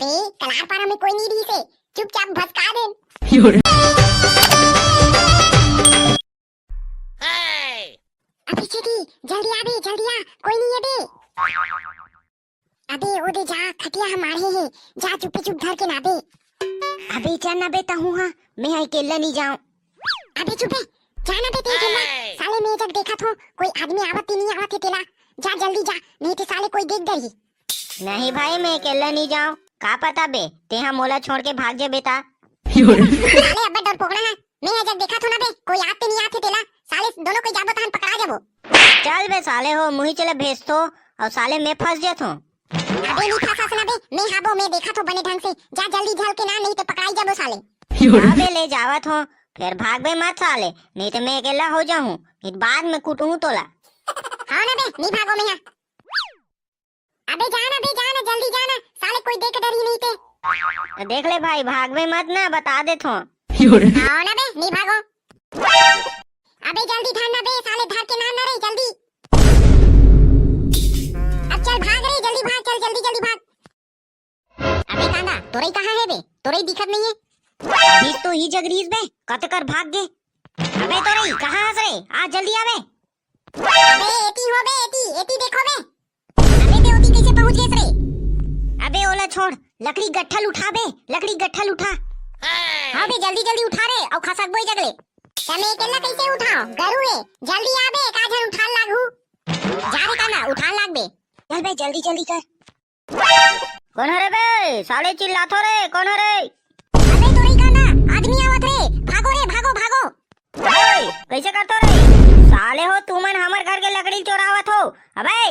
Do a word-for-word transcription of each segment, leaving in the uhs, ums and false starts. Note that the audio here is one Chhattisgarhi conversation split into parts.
बे, कलार पारा में कोई नहीं रहिसे, चुपचाप भसका देन। अबे छेदी, जल्दी आ बे, जल्दी आ, कोई नहीं है बे। अबे ओ दे जा, खटिया ह माढ़े हे, जा चुपे चुप धर के ना बे। अबे चल ना बे तहूँ हा, मैं हा अकेल्ला नहीं जाऊँ। अबे चुप बे, जा ना बे तें अकेल्ला। साले मैं जग देखत हों, कोई आदमी आवत ते नहीं आवत हे तेला। जा जल्दी जा, नहीं ते साले कोई देख डरही। नहीं भाई, मैं अकेल्ला नहीं जाऊँ। का पता बे, तें हा मोला छोड़ के भाग जेबे ता। साले अब्बड़ डरपोकना हे, मैं हा जग देखत हों ना बे, कोई आत ते नहीं आत हे तेला। साले दोनों कोई जाबो तहन पकड़ा जाबो। चल बे साले हो, मुही चले भेजथों, अउ साले मैं फंस जेथों। अबे नहीं फंसास ना बे, मैं हाबो, मैं देखत हों बने ढंग से। जा जल्दी झल के ना, नहीं तो पकड़ाई जाबो साले। अबे ले जावत हों, फेर भागबे मत साले, नहीं तो मैं अकेल्ला हो जाहूँ, नहीं तो बाद में कुटहूँ तोला। हाँ ना बे, नहीं भागों मैं हा। अबे जा ना बे, जा ना, जल्दी जा ना, साले कोई देख डरही नहीं ते। तो देख ले भाई, भागबे मत ना, बता देथों। हाँ ना बे, नहीं भागों। अबे जल्दी धर ना बे, साले धर के ना ना रे, जल्दी। अब चल भाग रे, जल्दी भाग, चल जल्दी जल्दी भाग। अबे कांदा, तोरई कहाँ हे बे? तोरई दिखत नहीं हे। अभी तो ही जग रहिस बे, कतकर भाग गे। अबे तोरई कहाँ हस रे? आ जल्दी आ बे। अबे एती हो बे, एती, एती देखो बे। अबे ते ओती कैसे पहुंच गेस रे? अबे ओला छोड़, लकड़ी गट्ठल उठा बे, लकड़ी गट्ठल उठा। हाँ बे, जल्दी जल्दी उठा रे, अउ खसकबो ए जग ले। त मैं अकेल्ला कैसे उठाओं? गरू हे, जल्दी आ बे, का झन उठाल लागहू। जा रे कांदा, उठाल लाग बे। चल बे, जल्दी जल्दी कर। कोन हरे बे? साले चिल्लाथो रे, कोन हरे? अबे तोरई कांदा, आदमी आवत रे, भागो रे, भागो, भागो। ओए, कैसे करथो रे? साले हो, तुमन हमर घर के लकड़ी चोरावत हो। अबे!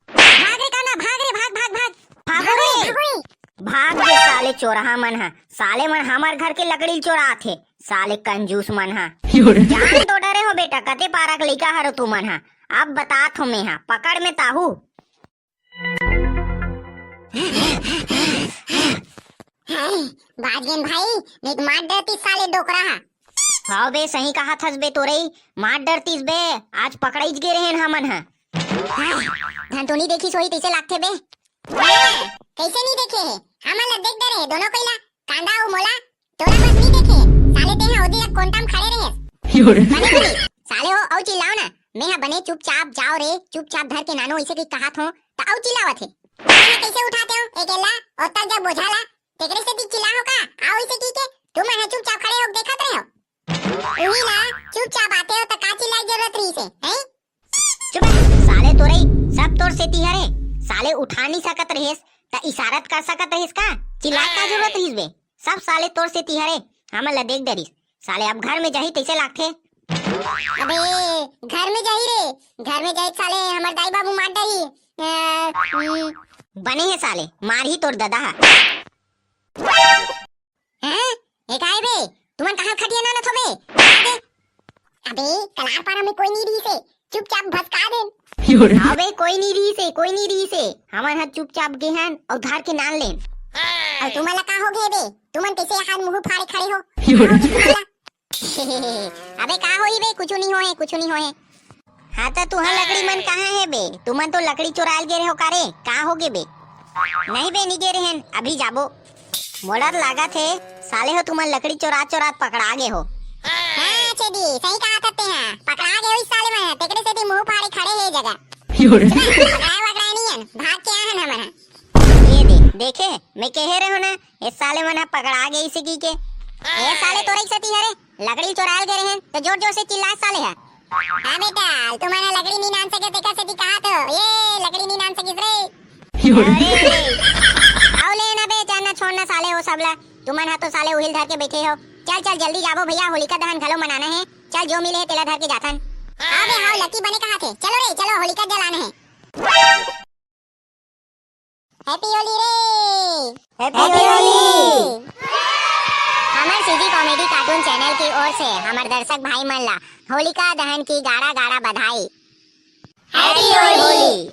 भाग रे कांदा, भाग रे, भाग, भाग, भाग। भागो रे। भागो रे। भाग रे साले चोरहा मन हा। साले मन हमर घर के लकड़ी चोरात हे। साले कंजूस मन हा। जान तो डरे हो बेटा, कते पारा के लइका हरो तुमन हा। अब बतात हों मैं हा, पकड़ में ताहू। बाज गेन भाई, नहीं तो मार डरतीस साले डोकरा हा। हाँ बे, सही कहत हस बे तोरई, मार डरतीस बे, आज पकड़ाईच गे रहेन हमन हा। धन तो नहीं देखिस होही तैसे लागथे बे। हाँ, कैसे नहीं देखे हे? हमन ला देख डरे हे दोनों कोई ला, कांदा अउ मोला। तोला बस नहीं देखे, साले तें हा ओदी ला कोंटा म खड़े रहे। बने बोली, साले हो, अउ चिल्लाओ ना। मैं हा बने चुपचाप जाओ रे, चुपचाप धर के नानो, इसे की कहात हों, त अउ चिल्लावत हे। मैं हा कैसे उठाते हों, अकेल्ला, ओतक जब बोझा ला, तेकरे सेती चिल्ला हों का? आओ इसे की के, तुमन हा चुपचाप खड़े हो देखत रहे हो। उही ला, चुपचाप आते हो त का चिल्लाई जरूरत रहिसे, हैं? चुप बे, साले तोरई, सब तोर सेती हरे। साले उठा नहीं सकत रहिस, त इशारत कर सकत रहिस का? चिल्लाए का जरूरत रहिस बे? सब साले तोर सेती हरे, हमन ला देख डरिस। साले अब घर में जाही तैसे लागथे। अबे, घर में जाही रे, घर में जाही साले हमर दाई बाबू मार डरही। अ, हम्म। बने हे साले, मारही तोर ददा हा। हैं? ए काय बे? तुमन कहाँ खटिया नानत हो बे? अबे, अबे, कलार पारा में कोई नहीं रहिसे, चुपचाप भसका देन। हाँ बे, कोई नहीं रहिसे, कोई नहीं रहिसे। हमन ह चुपचाप गेहन अउ धर के नान लेन। अउ तुमन ला का हो गे बे? तुमन कैसे यहाँ मुंह फाड़े खड़े हो? अबे का होही बे? कुछु नहीं होए, कुछु नहीं होए। हाँ, त तुँहर लकड़ी मन कहाँ हे बे? तुमन तो लकड़ी चोरायल गे रहे हो का रे? का हो गे बे? नहीं बे, नहीं गे रहेन, अभी जाबो। मोला त लागत हे, साले हो तुमन लकड़ी चोरात चोरात पकड़ा गे हो। हाँ, छेदी, सही कहा था तेहा, पकड़ा गे हो इस साले मन, तेकरे सेती मुंह फाड़े खड़े हे जगह। पकड़ाए वकड़ाए नहीं हन, भाग के आए हन हमन। ये दे, देखे, मैं कहे रहे हो ना, ए साले मन ह पकड़ा गे इसे की के। ए साले तोरई सेती हरे, लकड़ी चोरायल गे रहेन, त जोर जोर से चिल्लाए साले ह। हाँ बेटा, तुमन ह लकड़ी नी नान सके तेकर सेती कहा तो, ये लकड़ी नी नान सकिस रे। अरे, अउ ले ना बे, जान ना छोड़ ना साले हो सब ला। तुमन ह तो साले उहिल धर के बैठे हो। चल चल जल्दी जाबो भैया, होलिका दहन घलो मनाना हे। चल जो मिले हे तेला धर के जाथन। हाँ बे, हाँ लकी बने कहा थे। चलो रे, चलो होलिका जलाना हे। Happy होली रे। Happy होली। हमर सीजी कॉमेडी कार्टून चैनल की ओर से हमर दर्शक भाई मन ला होलिका दहन की गाड़ा गाड़ा बधाई। Happy होली।